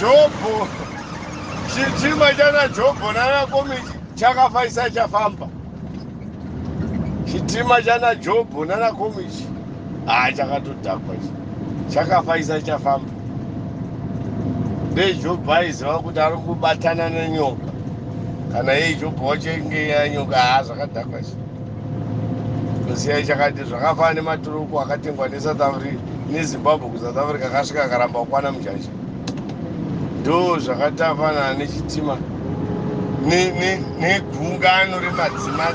Jobho, chitima chana Jobho nana Komichi chakafa isati chafamba. Chitima chana Jobho nana Komichi haa chakatodhakwa ichi, chakafa isati chafamba. Ndejobho aiziva kuti ari kubatana nenyoka, kana iye Jobho wacho inge yanyoka, haa zvakadhakwa ichi. Kusiya chakati zvakafanana nematuruku akatengwa neSouth Africa neZimbabwe kuSouth Africa akasvika akaramba kukwana muzhazha. Ndo zvakatafanana nechitima negungano remadzimai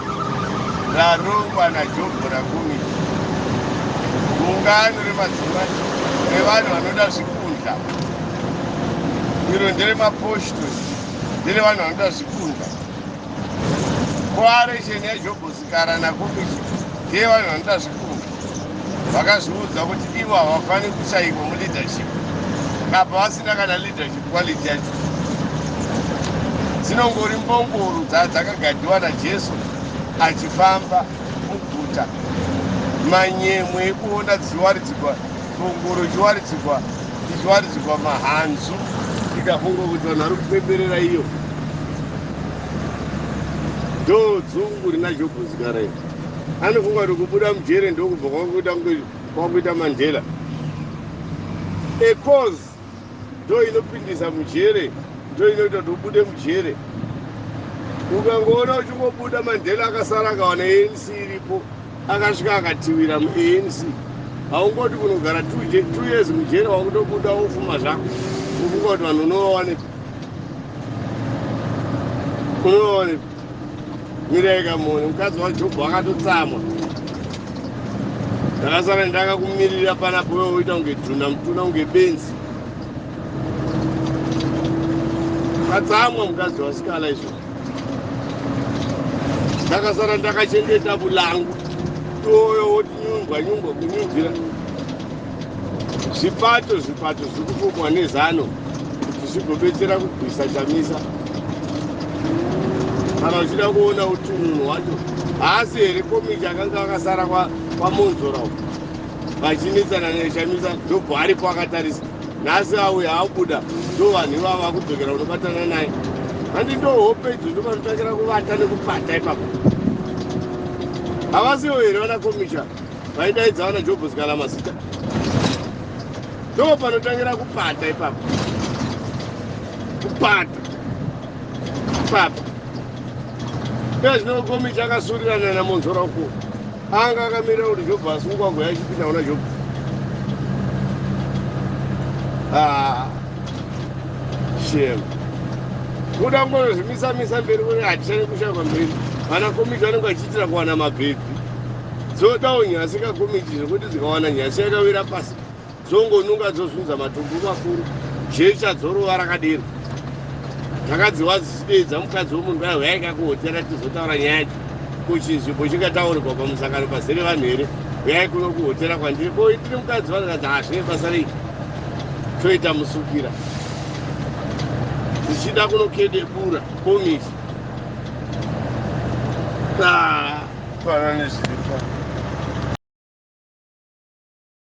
rarongwa naJobho naKomichi. Gungano remadzimai revanhu vanoda zvikundla. Iro nderemapostori, nderevanhu vanoda zvikundla. Koaresheni yaJobho Sikara naKomichi ndeyevanhu vanoda zvikundla. Vakazviudza kuti ivo havafaniri kushaikwa muleadership apa vasina kana leadership quality yacho. Dzinongori mbongoro dzakagadiwa naJesu achifamba muguta. Manyemwe ekuona dzichiwaridzigwa mbongoro ichiwaridzigwa ichiwaridzigwa mahanzu ikafunga kuti vanhu vari kupemberera iyo. Ndo dzungu rina Jobho Sikara iri. Anofunga kuti kubuda mujere ndokubva kwakuita kunge kwakuita Mandela. A cause ndo inopindisa mujere, ndo inoita kuti ubude mujere. Ukangoona uchingobuda Mandela akasara akawana ANC iripo, akasvika akatiwira muANC. Haungoti kunogara 2 years mujere wakutobuda wofuma zvako. Ufunga kuti vanhu unovawanepi? Unovawanepi? Mirai kamuone, mukadzi waJobho akatotsamwa. Ndakasara ndakakumirira panapo wewe woita kunge dhuna mutuna kunge benzi. Katsamwa mukadzi waSikala izvo. Ndakasara ndakachengeta bulangu. Toyo woti nyumbwa nyumbwa kunyumbira. Zvipato zvipato zviri kufumwa nezano kuti zvigobetsera kugwisa Chamisa. Kana uchida kuona utununu hwacho, haasi here Komichi akanga akasara kwaMonzora uko vachinetsana neChamisa, ndobva aripo akatarisa. Nhasi auya abuda, ndo vanhu ivava vakudzokera kunobatana naye. Handi ndo hope idzo ndovanotangira kuvata nekupata ipapo. Havasiwo here vana Komicha vaidaidza vana Jobho Sikala mazita? Ndo panotangira kupata ipapo. Kupata. Papa. Ndezvino Komichi akasurirana naMonzora uko. Anga akamirira kuti Jobho asungwa goya achipinda kuna Jobho. Ah. Shame. Kuda kungozvimisa misa mberi kune hatichane kushaya mberi. Vana Komichi vanenge vachiitira kuwana mabhebhi. Dzodawo nyasi kakomichi zvekuti dzikawana nyasi yakawira pasi dzongonunga dzozunza matombo makuru jecha dzorova rakadero. Takadziwa dzichideedza mukadzi wemunhu kaya huyai kakuhotera tizotaura nyaya yacho. Ko chinzvimbo chingataurirwa pamusangano pazere vanhu here? Huyai kuno kuhotera kwandiri. Ko ndiri mukadzi vanhu hazvine basa rei? Toita musukira. Tichida kunokedebura komichi. Ah, fanana nezviripo.